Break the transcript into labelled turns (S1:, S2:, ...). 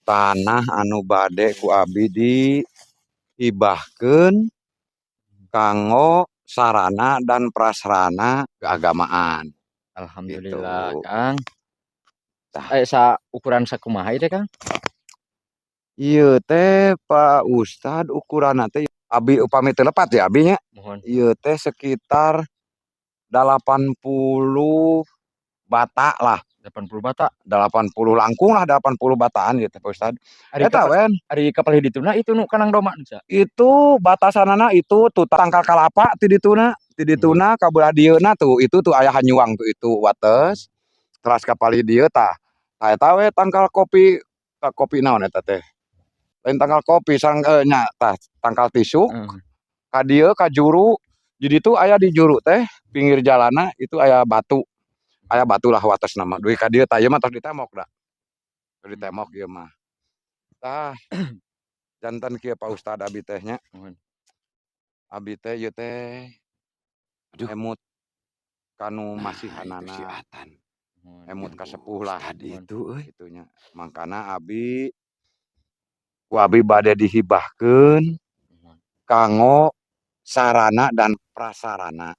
S1: Tanah anu bade ku abi dihibahkeun kanggo sarana dan prasarana keagamaan.
S2: Alhamdulillah,
S1: Gitu.
S2: Kang.
S1: Tah.
S2: Eh, sa ukuran sakumaha ieu teh, Kang?
S1: Ieu teh, Pak Ustad, ukuranna teh abi upami teu lepat ya abi nya.
S2: Muhun.
S1: Ieu teh sekitar 80 bata lah.
S2: 80 bata.
S1: 80 langkung lah, 80 bataan gitu, Pak Ustad.
S2: Ari
S1: Eta
S2: kapal
S1: wen.
S2: Ari kapalih dituna itu nu kandang domba nu.
S1: Itu batasanana itu tuh tangkal kalapa ti dituna, ti dituna ka belah dieuna tuh, itu tuh aya hanyuang tuh, itu wates. Teras ka palih dieu tah. Tah, eta we tangkal kopi, kopi naon eta teh? Lain tangkal kopi sang nya tah tangkal tisuk. Ka dieu ka juru. Jadi tuh aya di juru teh pinggir jalanna itu aya batu. Aya batu lah watesna mah. Dugi ka dieu tah, ieu mah tos ditembok da. Tos ditembok ieu mah. Tah, janten kieu, Pak Ustad, abi teh nya.
S2: Muhun.
S1: Abi teh ieu teh
S3: Aduh.
S1: Emut kanu
S3: Nah, itu si
S1: masihanana.
S3: Atan.
S2: Muhun.
S1: Emut ka sepuh lah.
S3: Ustad itu euy.
S1: Kitu nya. Mangkana abi ku abi bade dihibahkeun
S2: Muhun.
S1: kanggo sarana dan prasarana.